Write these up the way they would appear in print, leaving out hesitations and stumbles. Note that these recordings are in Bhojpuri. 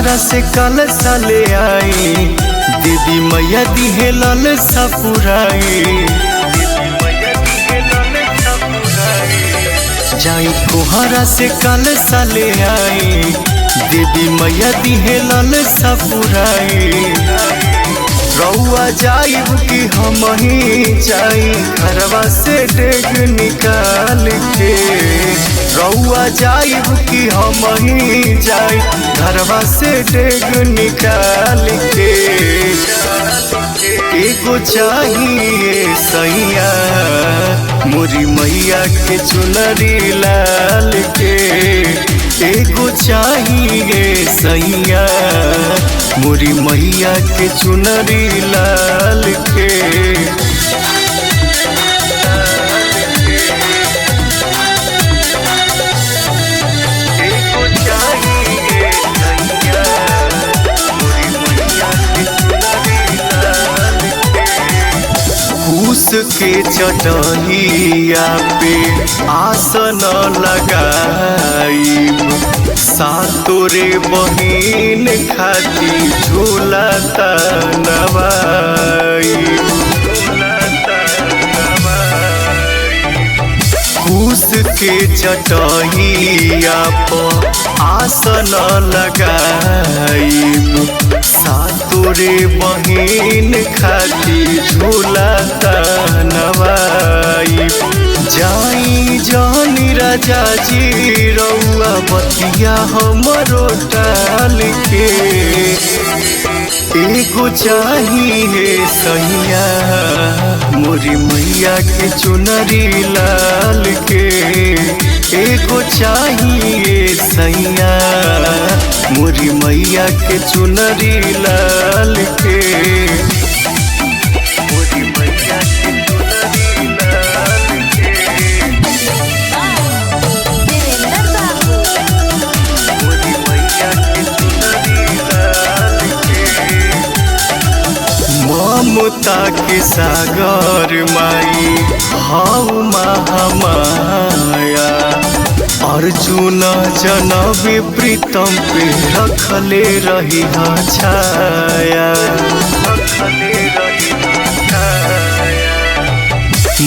कोहरा से कल साले आई, देवी मैया दिहे लाल सपुराई। जाई कोहरा से कल साले आई, देवी मैया दिहे लाल सपुराई। रउआ जाइब कि हम ही जाई घरवा से डेग निकाल के। रउआ जाइब कि हम ही जाई घरवा से डेग निकाल के। एगो चाहिए सैया मोरी मैया के चुनरी लाल के। एगो चाहिए सैया मोरी मैया के चुनरी लाल के। एगो चाहिए सैया मोरी मैया के चुनरी लाल के। कुश के चटहिया पे आसन लगाई, सातोरे बहिन खाती झूला तनवाई। कुश के चटहिया पर आसन लगाई, सातोरे बहिन खाती झूला तनवाई। जाई जानी राजा जी रउआ बतिया हमरो टाल के। एगो चाहिए सैया मोरी मैया के चुनरी लाल के। एगो चाहिए सैया मोरी मैया के चुनरी लाल के। मोरी मैया के चुनरी लाल के। देवेंद्र बाबू। मोरी मैया के चुनरी लाल के। ममता के सागर माई हऊ महामाया, अर्जुन जनबी प्रीतम पे रखले रही छाया।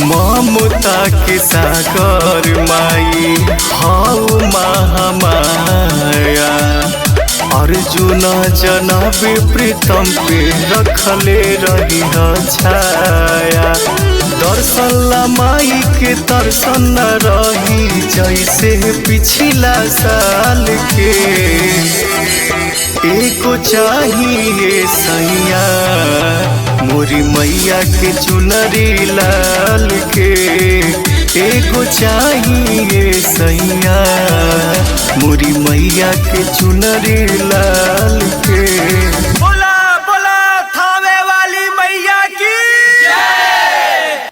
ममता के सागर माई हऊ महामाया, अर्जुन जनबी प्रीतम पे रखले रही छाया। दर्शन ला माई के दर्शन न रही जैसे पिछला साल के। एको चाहिए सैया मोरी मैया के चुनरी लाल के। एगो चाहिए सैया मोरी मैया के चुनरी लाल के।